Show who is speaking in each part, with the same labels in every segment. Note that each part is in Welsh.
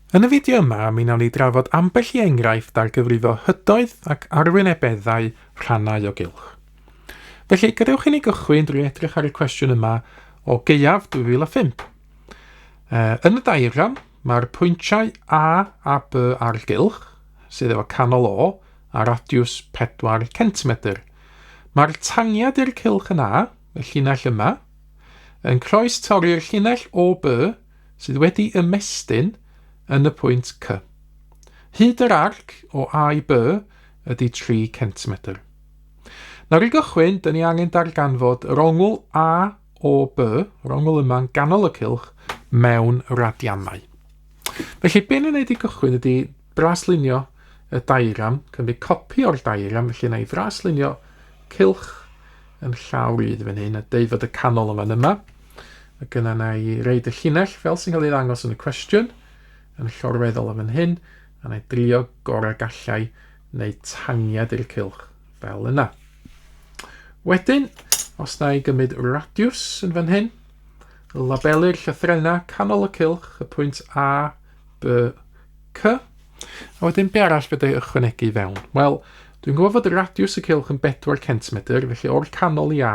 Speaker 1: Yn y fideo yma, mi wnawn ni drafod ambell i enghraifft ar gyfrifo hydoedd ac arwynebeddau rhannau o gylch. Felly, gadewch i ni gychwyn drwy edrych ar y cwestiwn yma o gaeaf 2005. Yn y diagram, mae'r pwyntiau A a B ar gylch, sydd efo canol O, a radiws 4 cm. Mae'r tangiad i'r cylch yn A, y llinell yma, yn croes torri'r llinell OB sydd wedi ymestyn yn y pwynt C. Hyd yr arc o A i B ydy 3 centimetr. Nawr i gychwyn, dyn ni angen darganfod yr ongl A o B, yr ongl yma yn ganol y cylch, mewn radiannau. Felly, be ni'n neud i gychwyn ydy braslunio y diagram, cymryd copi o'r diagram, felly na i fraslunio cylch yn llaw rydd fan hyn a deud fod y canol yn fan yma. Ac yna na i reid y llinell fel sy'n cael ei ddangos yn y cwestiwn yn llorweddol yn fan hyn a na i drio gorau gallai wneud tangiad i'r cylch fel yna. Wedyn, os na i gymryd radiws yn fan hyn, labelu'r llythrennau canol y cylch, y pwynt A, B, C. A wedyn be arall fedra i ychwanegu i fewn? Wel, dwi'n gwybod fod radiws y cylch yn 4 cm, felly o'r canol i A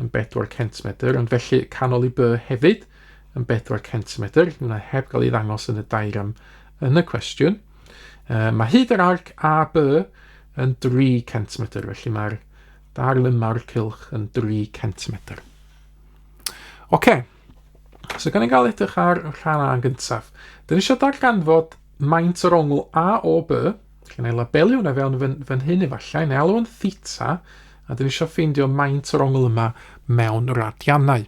Speaker 1: yn 4 cm, ond felly canol i B hefyd yn 4 cm. Hwna heb gael ei ddangos yn y diagram yn y cwestiwn. Mae hyd yr arc AB yn 3 cm, felly mae'r darn yma o'r cylch yn 3 cm. Oce, okay. So gan i gael edrych ar y rhan A yn gyntaf. Dyn ni eisiau darganfod maint yr ongl AOB, lle na i labelu hwnna fewn fan, fan hyn efallai, neu alw yn theta, a dyn ni eisiau ffeindio maint yr ongl yma mewn radiannau.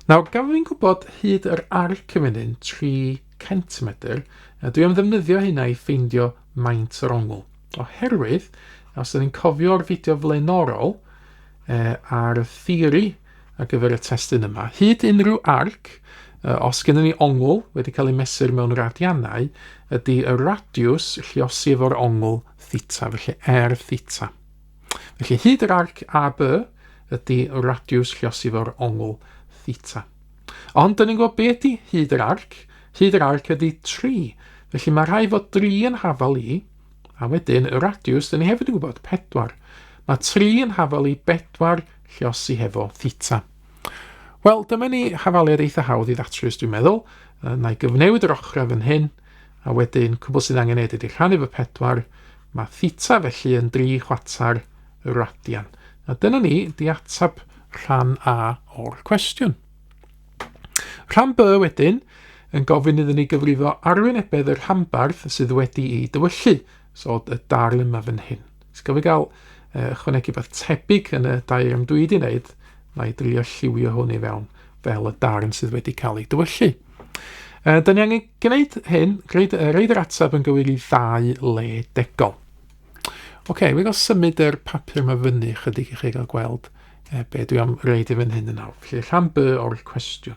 Speaker 1: Nawr, gan fi'n gwybod hyd yr arc yn fan hyn, 3 cm, a dwi am ddefnyddio hynna i ffeindio maint yr ongl. Oherwydd, os ydyn ni'n cofio'r fideo flaenorol eh, ar y theori ar gyfer y testun yma. Hyd unrhyw arc, os gennym ni ongl wedi cael ei mesur mewn radiannau, ydy y radiws lliosi efo'r ongl theta, felly r theta. Felly hyd yr arc AB ydy radiws lliosi efo'r ongl theta. Ond dyn ni'n gwybod be ydy hyd yr arc. Hyd yr arc ydy 3. Felly mae rhai fod 3 yn hafal i, a wedyn y radiws, dyn ni hefyd yn gwybod, 4. Mae 3 yn hafal i 4 Lliosi hefo theta. Wel, dyma ni hafaliad eitha hawdd i ddatrys, dwi'n meddwl. Na i gyfnewid yr ochrau fan hyn, a wedyn cwbl sydd angen neud ydy rhannu fy 4. Mae theta felly yn 3 chwater radian. A dyna ni, di ateb rhan A o'r cwestiwn. Rhan B wedyn, yn gofyn iddyn ni gyfrifo arwynebedd y rhanbarth sydd wedi ei dywyllu, so y darn yma fan hyn. So gaf i gael ychwanegu beth tebyg yn y diagram dwi wedi wneud, na i drio lliwio hwn i fewn fel y darn sydd wedi cael ei dywyllu. Da ni angen gwneud hyn, gwneud, reid yr ateb yn gywir i ddau le degol. Oce, okay, we gael symud yr papur yma fyny chydig i chi gael gweld be dwi am reid i fan hyn yn awr. Felly rhan B o'r cwestiwn.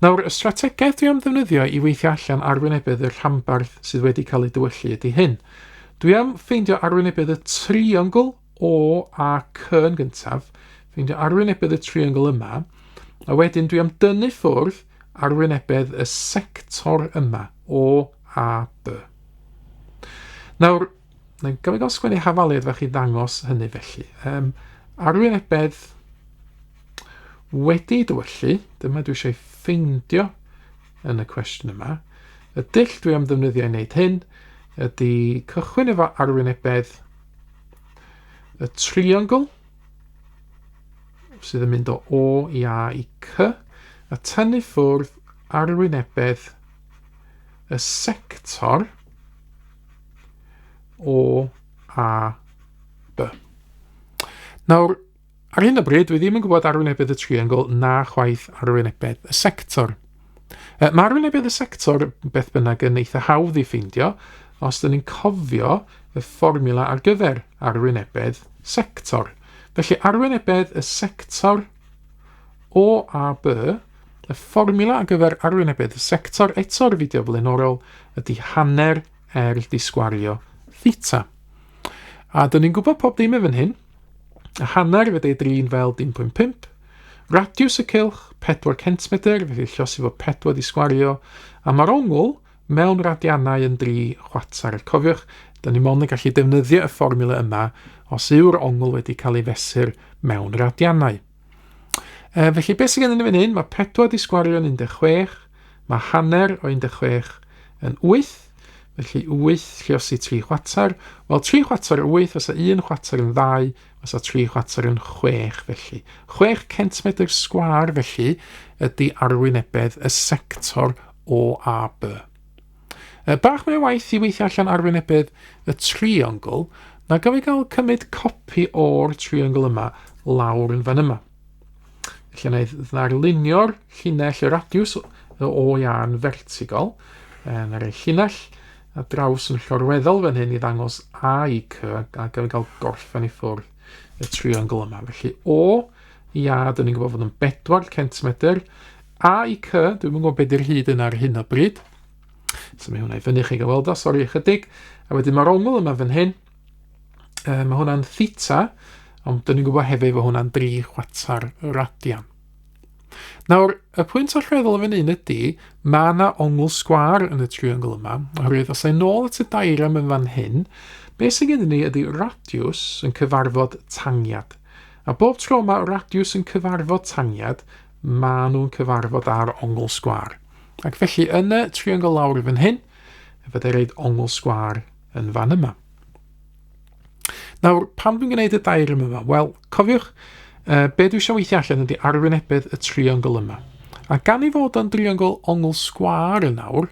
Speaker 1: Nawr, y strategaeth dwi am ddefnyddio i weithio allan arwynebedd y rhanbarth sydd wedi cael ei dywyllu ydy hyn. Dwi am ffeindio arwynebedd y triongl O a C yn gyntaf, ffeindio arwynebedd y triongl yma, a wedyn dwi am dynnu ffwrdd arwynebedd y sector yma, O a B. Nawr, na gaf i gael sgwennu hafaliad fach i ddangos hynny felly. Um, arwynebedd wedi dywyllu, dyma dwi eisiau ffeindio yn y cwestiwn yma. Y dull dwi am ddefnyddio i wneud hyn ydy cychwyn efo arwynebedd y triongl sydd yn mynd o O i A i C a tynnu ffwrdd arwynebedd y sector O A B. Nawr, Ar hyn o bryd, dwi ddim yn gwybod arwynebedd y triongl na chwaith arwynebedd y sector. Mae arwynebedd y sector, beth bynnag, yn eitha hawdd i ffeindio, os dyn ni'n cofio y fformiwla ar gyfer arwynebedd sector. Felly arwynebedd y sector OAB, y fformiwla ar gyfer arwynebedd y sector eto'r fideo blaenorol ydy hanner R di sgwario theta. A dyn ni'n gwybod pob dim yn fan hyn. A hanner wedi ei drin fel dim pwynt pump. Radiws y cylch, 4 centimetr, felly llosi fo 4 di sgwario, a mae'r ongl mewn radiannau yn 3 chwarter. Cofiwch, da ni mond yn gallu defnyddio y fformiwla yma os yw'r ongl wedi cael ei fesur mewn radiannau. E, felly beth sydd gennym ni fan hyn, mae 4 di sgwario yn 16, mae hanner o 16 yn 8, felly 8 lliosi 3 chwarter. Wel, 3 chwarter o 8 fysa 1 chwarter yn 2, fysa 3 chwarter yn 6 felly. 6 centimetr sgwâr felly ydy arwynebedd y sector OAB. E, bach mwy o waith i weithio allan arwynebedd y triongl, na gaf i gael cymryd copi o'r triongl yma lawr yn fan yma. Felly na i ddarlunio'r llinell y radiws o i A yn fertigol, e, na rei llinell a draws yn llorweddol fan hyn i ddangos A i C, a gaf i gael gorffen i ffwrdd y triongl yma. Felly O i A, dyn ni'n gwybod fod yn 4 cm, A i C, dwi'n gwybod beth yw'r hyd yna ar hyn o bryd. So mae hwnna i fyny chi gael weld o, sori ychydig. A wedyn mae'r ongl yma fan hyn, mae hwnna'n theta, ond dyn ni'n gwybod hefyd fod hwnna'n 3 chwarter radian. Nawr, y pwynt allweddol yn fan hyn ydy, mae yna ongl sgwâr yn y triongl yma, oherwydd os ei nôl at y diagram yn fan hyn, beth sydd gennym ni ydy radiws yn cyfarfod tangiad. A bob tro mae radiws yn cyfarfod tangiad, maen nhw'n cyfarfod ar ongl sgwâr. Ac felly yn y triongl lawr fan hyn, fydde reid ongl sgwâr yn fan yma. Nawr, pam dwi'n gwneud y diagram yma? Wel, cofiwch, be dwi eisiau weithio allan ydy arwynebedd y triongl yma. A gan ei fod o'n driongl ongl sgwâr yn awr,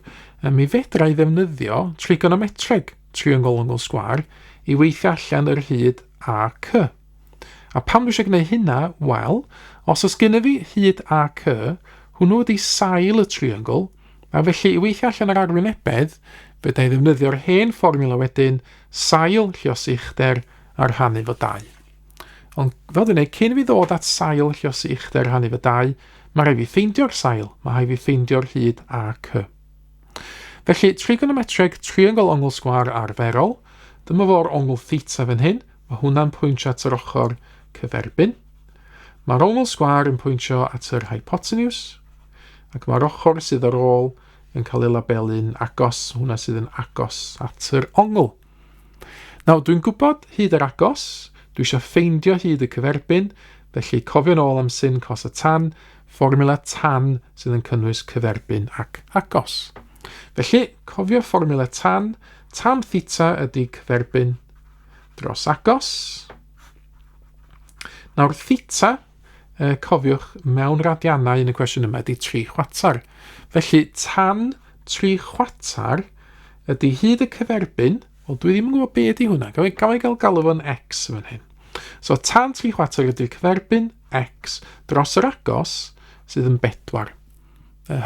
Speaker 1: mi fedra i ddefnyddio trigonometreg triongl ongl sgwâr i weithio allan yr hyd AC. A pam dwi eisiau gwneud hynna? Wel, os oes gennyf fi hyd AC, hwnnw ydy sail y triongl, a felly i weithio allan yr arwynebedd, fedra i ddefnyddio'r hen fformiwla wedyn, sail lliosi uchder a rhannu fo 2. Ond fel dwi'n dweud, cyn i fi ddod at sail lliosi uchder rhannu fo 2, mae rhaid fi ffeindio'r sail, mae rhaid fi ffeindio'r hyd AC. Felly, trigonometreg triongl ongl sgwâr arferol, dyma fo'r ongl theta fan hyn, Mae hwnna'n pwyntio at yr ochr cyferbyn. Mae'r ongl sgwâr yn pwyntio at yr hypotenws, ac mae'r ochr sydd ar ôl yn cael ei labelu'n agos, hwnna sydd yn agos at yr ongl. Nawr, dwi'n gwybod hyd yr agos, dwi eisiau ffeindio hyd y cyferbyn, felly cofio'n ôl am sin, cos a tan, fformiwla tan sydd yn cynnwys cyferbyn ac agos. Felly, cofio fformiwla tan, tan theta ydy cyferbyn dros agos. Nawr theta, cofiwch, mewn radiannau yn y cwestiwn yma ydy 3 chwarter. Felly tan 3 chwarter ydy hyd y cyferbyn, wel dwi ddim yn gwybod be ydy hwnna, gaf i gael galw fo'n x fan hyn. So tan 3 chwarter ydy'r cyferbyn x dros yr agos sydd yn 4.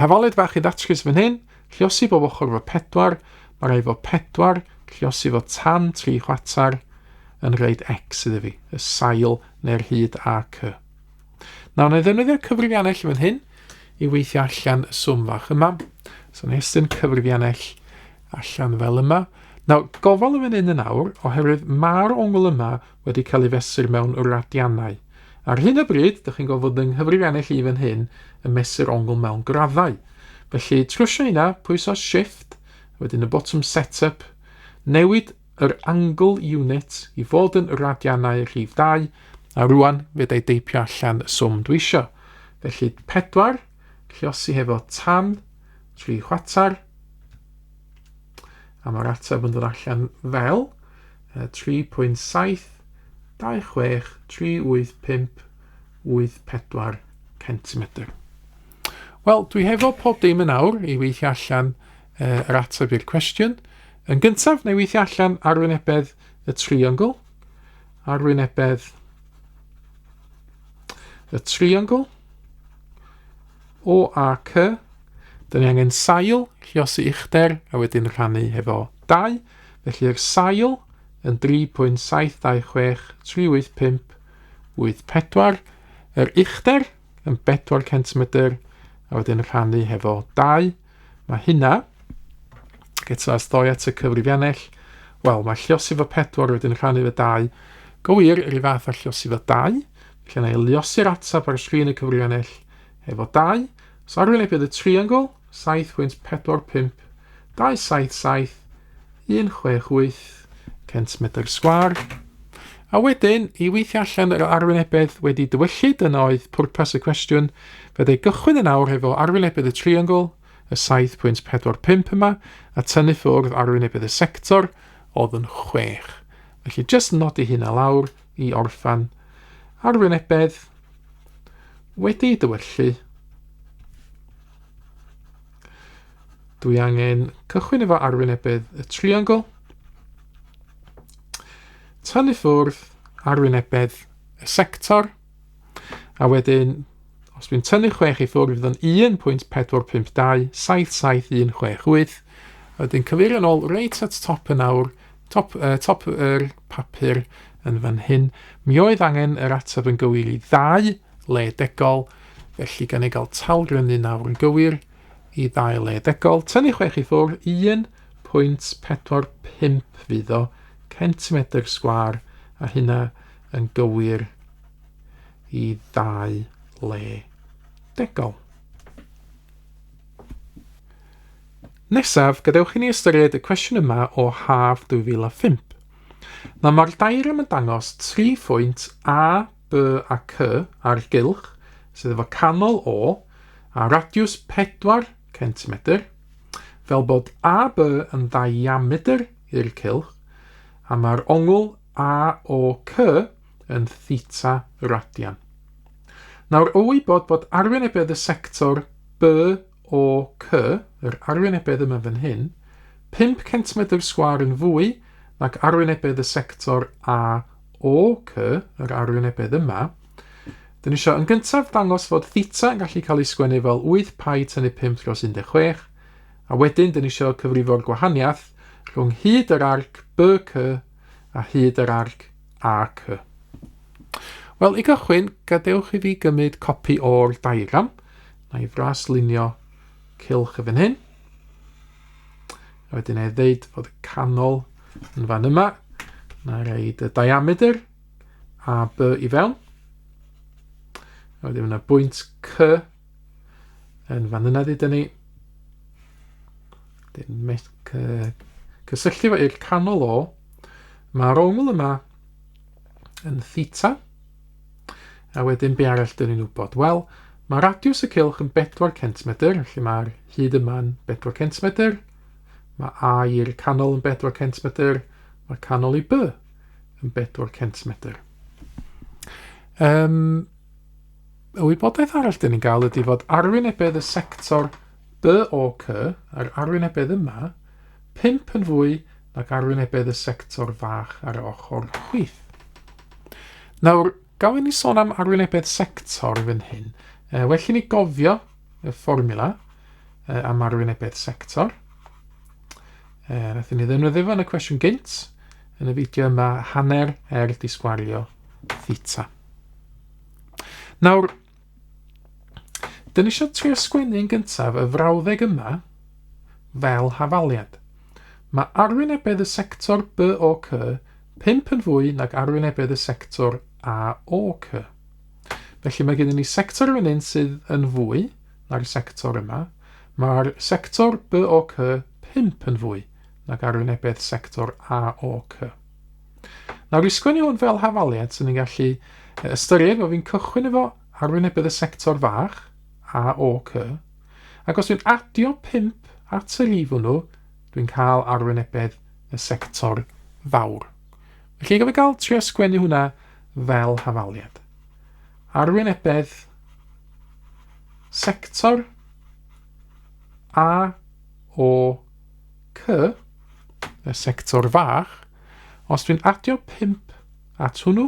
Speaker 1: Hafaled fach i ddatrys fan hyn, lliosi bob ochr fo 4, mae rhaid fo 4, lliosi fo tan 3 chwarter, yn rhaid x iddo fi, y sail neu'r hyd AC. Nawr, na i ddefnyddio cyfrifiannell fan hyn i weithio allan y swm fach yma. So, na estyn cyfrifiannell allan fel yma. Nawr, gofal yn fan hyn yn awr, oherwydd mae'r ongl yma wedi cael ei fesur mewn radiannau. Ar hyn o bryd, dych chi'n gweld fod yng nghyfrifiannell i fan hyn yn mesur ongl mewn graddau. Felly, trwsio hynna, pwyso Shift, wedyn y botwm Setup, newid yr angle unit i fod yn radiannau rhif 2, a rwan fedra i deipio allan y swm dwi isio. Felly, 4, lliosi hefo tan, 3 chwarter, a mae'r ateb yn dod allan fel 3.7 2 6 3 8 5 8 4 centimetr. Wel, dwi hefo pob dim yn awr i weithio allan yr ateb i'r cwestiwn. Yn gyntaf, neu weithio allan arwynebedd y triongl. Arwynebedd y triongl. OAC. Dyn ni angen sail, lliosi uchder, a wedyn rhannu hefo 2. Felly'r sail yn 3.72638584, yr uchder yn 4 cm, a wedyn rhannu hefo 2. Mae hynna, ac eto os ddoi at y cyfrifiannell, wel, mae lliosi fo 4 wedyn rhannu fo 2. Go wir, yr un fath â lliosi fo 2. Felly na i luosi'r ateb ar sgrin y cyfrifiannell efo 2. So arwynebedd y triongl, 7.45 277 168 centimetr sgwâr. A wedyn, i weithio allan yr arwynebedd wedi dywyllu, dyna oedd pwrpas y cwestiwn, fydde gychwyn yn awr efo arwynebedd y triongl, y 7.45 yma, a tynnu ffwrdd arwynebedd y sector, oedd yn 6. Felly, jyst nodi hynna lawr i orffan arwynebedd wedi dywyllu. Dwi angen cychwyn efo arwynebedd y triongl, tynnu ffwrdd arwynebedd y sector, a wedyn os dwi'n tynnu 6 i ffwrdd fydd yn 1.452 77168, a wedyn cyfeirio yn ôl reit at top y nawr, top, top yr papur yn fan hyn. Mi oedd angen yr ateb yn gywir i ddau le degol, felly gan ei gael talgrynu nawr yn gywir i ddau le degol. Tynnu 6 i ffwrdd, 1.45 fydd o, centimetr sgwâr, a hynna yn gywir i ddau le degol. Nesaf, gadewch i ni ystyried y cwestiwn yma o haf 2005. Nawr mae'r diagram yn dangos tri phwynt A, B a C ar gylch sydd efo canol O a radiws 4 cm, fel bod AB yn ddiamedr i'r cylch a mae'r ongl AOC yn theta radian. Nawr, o wybod bod arwynebedd y sector BOC, yr arwynebedd yma fan hyn, 5 centimetr sgwâr yn fwy nag arwynebedd y sector AOC, yr arwynebedd yma, dyn ni eisiau yn gyntaf dangos fod theta yn gallu cael ei sgwennu fel 8 pi tynnu 5 dros 16, a wedyn dyn ni eisiau cyfrifo'r gwahaniaeth rhwng hyd yr arc BC a hyd yr arc AC. Wel, i gychwyn, gadewch i fi gymryd copi o'r diagram. Na i fraslunio cylch y fan hyn. A wedyn ei ddeud fod y canol yn fan yma. Na i reid y diameter a B i fewn. A wedyn yna bwynt C yn fan yna ddeudan ni. Wedyn cysylltu fo i'r canol o. Mae'r ongl yma yn theta. A wedyn be arall dyn ni'n wybod? Wel, mae radiws y cylch yn 4 cm, felly mae'r hyd yma'n 4 cm. Mae A i'r canol yn 4 cm, mae canol i B yn 4 cm. Um, y wybodaeth arall dyn ni'n gael ydy fod arwynebedd y sector BOC, a'r arwynebedd yma, 5 yn fwy nag arwynebedd y sector fach ar y ochr chwith. Nawr, gawn ni sôn am arwynebedd sector fan hyn. E, well i ni gofio y fformula e, am arwynebedd sector. E, nathon ni ddefnyddio fo yn y cwestiwn gynt, yn y fideo yma, hanner r di sgwario theta. Nawr, dyn ni eisiau trio sgwennu yn gyntaf y frawddeg yma fel hafaliad. Mae arwynebedd y sector BOC 5 yn fwy nag arwynebedd y sector AOC. Felly mae gennym ni sector fan hyn sydd yn fwy na'r sector yma. Mae'r sector BOC 5 yn fwy nag arwynebedd sector AOC. Nawr i sgwennu hwn fel hafaliad, sy'n ni'n gallu ystyried bod fi'n cychwyn efo arwynebedd y sector fach, A, O, C, ac os dwi'n adio 5 at y rhif hwnnw, dwi'n cael arwynebedd y sector fawr. Felly, gaf i gael trio sgwennu hwnna fel hafaliad. Arwynebedd sector A, O, C, y sector fach, os dwi'n adio 5 at hwnnw,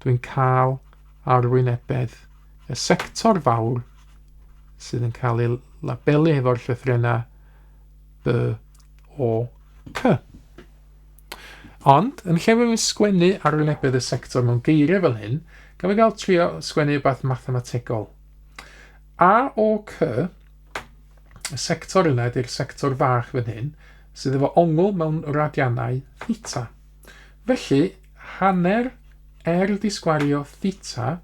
Speaker 1: dwi'n cael arwynebedd y sector fawr sydd yn cael ei labelu efo'r llythrennau B, O, C. Ond, yn lle fi'n sgwennu arwynebedd y sector mewn geiriau fel hyn, gaf i gael trio sgwennu rhywbeth mathemategol. A, O, C, y sector yna ydy'r sector fach fan hyn, sydd efo ongl mewn radiannau theta. Felly, hanner r di sgwario theta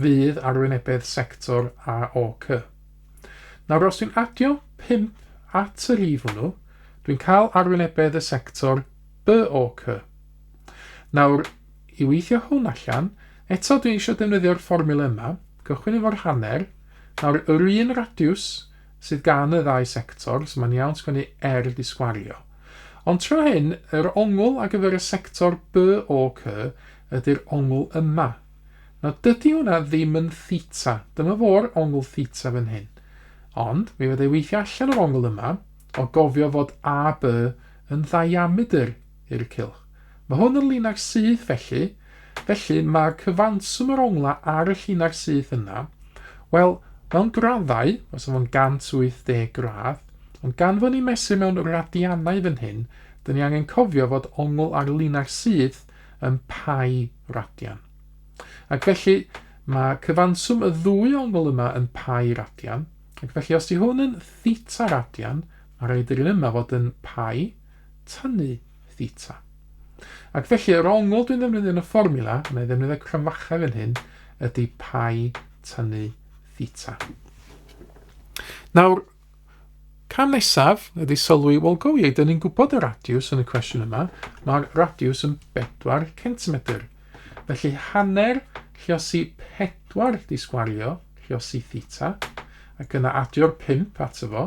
Speaker 1: fydd arwynebedd sector AOC. Nawr, os dwi'n adio 5 at y rhif hwnnw, dwi'n cael arwynebedd y sector BOC. Nawr, i weithio hwn allan, eto dwi eisiau defnyddio'r fformiwla yma, cychwyn efo'r hanner, nawr yr un radiws sydd gan y ddau sector, so mae'n iawn sgwennu R di sgwario. Ond tro hyn, yr ongl ar gyfer y sector BOC ydy'r ongl yma. Nawr, dydy hwnna ddim yn theta. Dyma fo'r ongl theta fan hyn. Ond, mi fydda i weithio allan yr ongl yma, o gofio fod AB yn ddiamedr i'r cylch. Mae hwn yn linell syth felly, felly mae cyfanswm yr ongla ar y llinell syth yna, wel, mewn graddau, os fo'n 180 gradd, ond gan fod ni'n mesur mewn radiannau fan hyn, dyn ni angen cofio fod ongl ar linell syth yn pi radian. Ac felly, mae cyfanswm y ddwy ongl yma yn pi radian, ac felly os di hwn yn theta radian, mae rhaid i'r un yma fod yn pi tynnu theta. Ac felly, yr ongl dwi'n ddefnyddio yn y fformiwla, na i ddefnyddio cromfachau fan hyn, ydy pi tynnu theta. Nawr, cam nesaf ydy sylwi, wel go ie, dyn ni'n gwybod y radiws yn y cwestiwn yma, mae'r radiws yn 4 cm. Felly hanner lliosi 4 di sgwario, lliosi theta, ac yna adio'r 5 ato fo.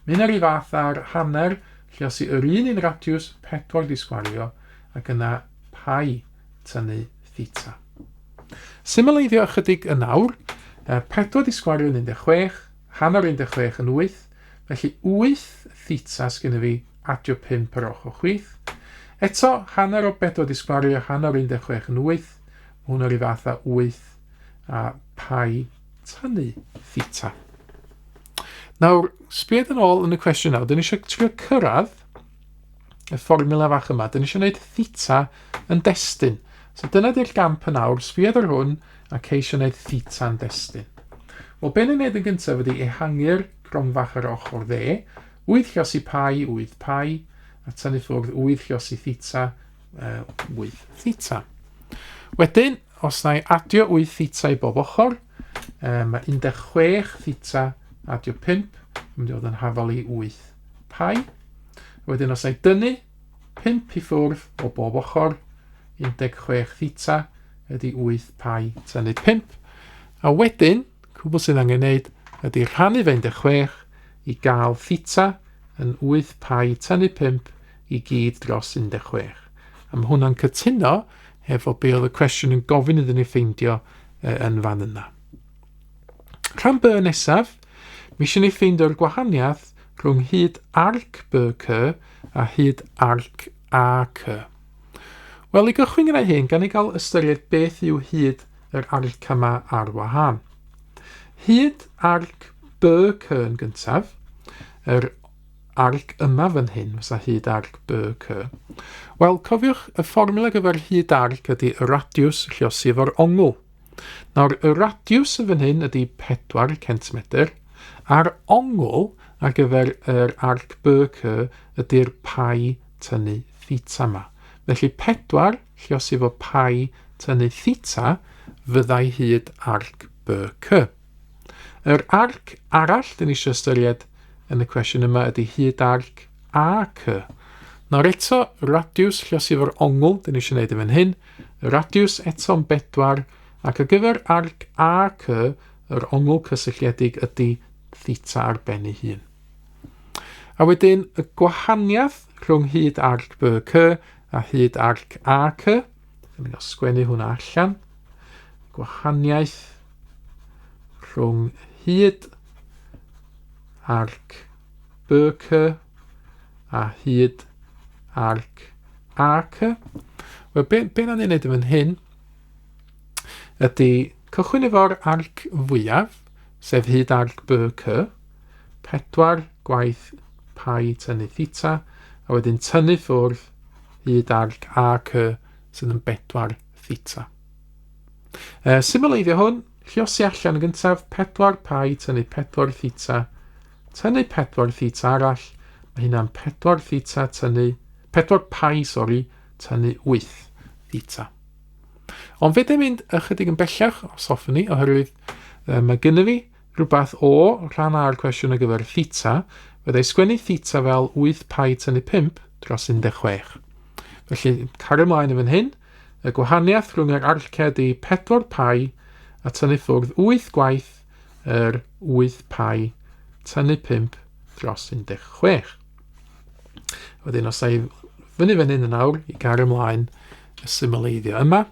Speaker 1: Mae hynna rhyw fath ar hanner lliosi yr un un radiws 4 di sgwario, ac yna pi tynnu theta. Symleiddio ychydig yn awr, 4 di sgwario yn 16, hanner 16 yn 8, felly 8 theta sgynna fi adio 5 ar ochr chwith. Eto, hanner o 4 di sgwario, hanner 16 yn 8, mae hwnna rhyw fath â 8 a pi tynnu theta. Nawr, sbied yn ôl yn y cwestiwn nawr, dyn ni eisiau trio cyrraedd y fformiwla fach yma, dyn ni eisiau gwneud theta yn destun. So dyna di'r gamp yn awr, sbied ar hwn a ceisio gwneud theta yn destun. Wel, be ni'n gwneud yn gyntaf ydy ehangu'r gronfach ar ochr dde, 8 llosi pi, 8 pi, a tynnu ffwrdd 8 llosi theta, 8 theta. Wedyn, os na i adio 8 theta i bob ochr, mae 16 theta adio 5, yn mynd i fod yn hafal i 8 pi. Wedyn, os na i dynnu 5 i ffwrdd o bob ochr, 16 theta ydy 8 pi tynnu 5. A wedyn, cwbl sydd angen wneud ydy rhannu fe 16 i gael theta yn 8 pi tynnu 5 i gyd dros 16. A mae hwnna'n cytuno efo be oedd y cwestiwn yn gofyn iddyn ni ffeindio yn fan yna. Rhan B nesaf, mi eisiau ni ffeindio'r gwahaniaeth rhwng hyd arc BC a hyd arc AC. Wel, i gychwyn gyda hyn, gan i gael ystyried beth yw hyd yr arc yma ar wahân. Hyd arc BC yn gyntaf, yr arc yma fan hyn fysa hyd arc BC. Wel, cofiwch, y fformula gyfer hyd arc ydy y radiws lliosi efo'r ongl. Nawr, y radiws yn fan hyn ydy 4 cm, a'r ongl ar gyfer yr arc BC ydy'r pi tynnu theta yma. Felly 4 lliosi efo pi tynnu theta fyddai hyd arc BC. Yr arc arall dyn ni eisiau ystyried yn y cwestiwn yma ydy hyd arc AC. Nawr eto, radiws lliosi efo'r ongl, dyn ni eisiau gwneud yn fan hyn. Radiws eto'n bedwar, ac ar gyfer arc AC, yr ongl cysylltiedig ydy theta ar ben ei hun. A wedyn, y gwahaniaeth rhwng hyd arc BC a hyd arc AC, dyn ni'n sgwennu hwnna allan. Gwahaniaeth rhwng hyd arc BC a hyd arc AC. Wel, be, be na'n ei wneud yn fan hyn ydy cychwyn efo'r arc fwyaf, sef hyd arc BC, 4 gwaith pi tynnu theta, a wedyn tynnu ffwrdd hyd arc AC sydd yn 4 theta. Symleiddio hwn, lliosi allan yn gyntaf, 4 pi tynnu 4 theta, tynnu 4 theta arall, mae hynna'n 4 theta tynnu, 4 pi, sori, tynnu 8 theta. Ond fe mynd ychydig yn bellach, os hoffwn ni, oherwydd mae gynnu fi rhywbeth o rhan A'r cwestiwn ar gyfer theta, fyddai sgwennu theta fel 8 pi tynnu 5 dros 16. Felly, cario ymlaen yn fan hyn, y gwahaniaeth rhwng yr arciau ydy 4 pi a tynnu ffwrdd 8 gwaith yr 8 pi tynnu 5 dros 16. Wedyn os ai fyny fan hyn yn awr i gario ymlaen y symleiddio yma,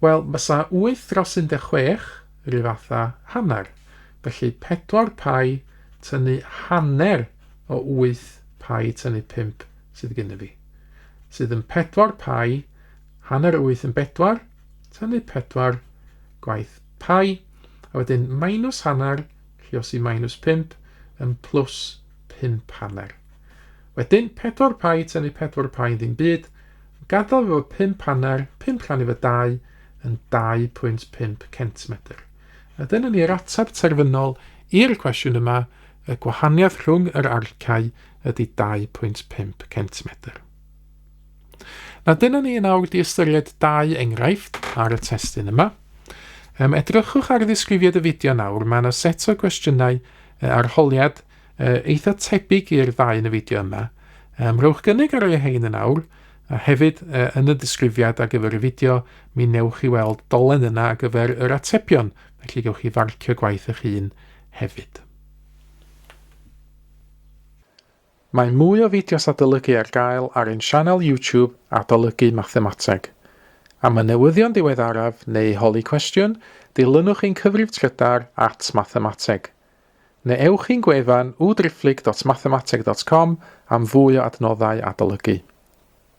Speaker 1: wel, fysa 8 dros 16 rhyw fath â hanner. Felly 4 pi tynnu hanner o 8 pi tynnu 5 sydd gennym fi. Sydd yn 4 pi, hanner o 8 yn 4, tynnu 4 gwaith pi, a wedyn minus hanner, lluosi minus 5, yn plus 5 hanner. Wedyn, 4 pi tynnu 4 pi yn ddim byd, gadael fi fod 5 hanner, 5 rhannu fo 2, yn 2.5 centimetr. A dyna ni'r ateb terfynol i'r cwestiwn yma, y gwahaniaeth rhwng yr arcau ydy 2.5 centimetr. Na dyna ni yn awr di ystyried dau enghraifft ar y testun yma. Um, edrychwch ar ddisgrifiad y fideo nawr, mae yna set o gwestiynau arholiad eitha tebyg i'r ddau yn y fideo yma. Um, rhowch gynnig ar ei hein yn awr, a hefyd yn y disgrifiad ar gyfer y fideo, mi newch chi weld dolen yna ar gyfer yr atebion, felly gewch chi farcio gwaith eich hun hefyd. Mae mwy o fideos adolygu ar gael ar ein sianel YouTube Adolygu Mathemateg. Am y newyddion diweddaraf neu holi cwestiwn, dilynwch ein cyfrif trydar at mathemateg. Neu ewch i'n gwefan www.mathemateg.com am fwy o adnoddau adolygu.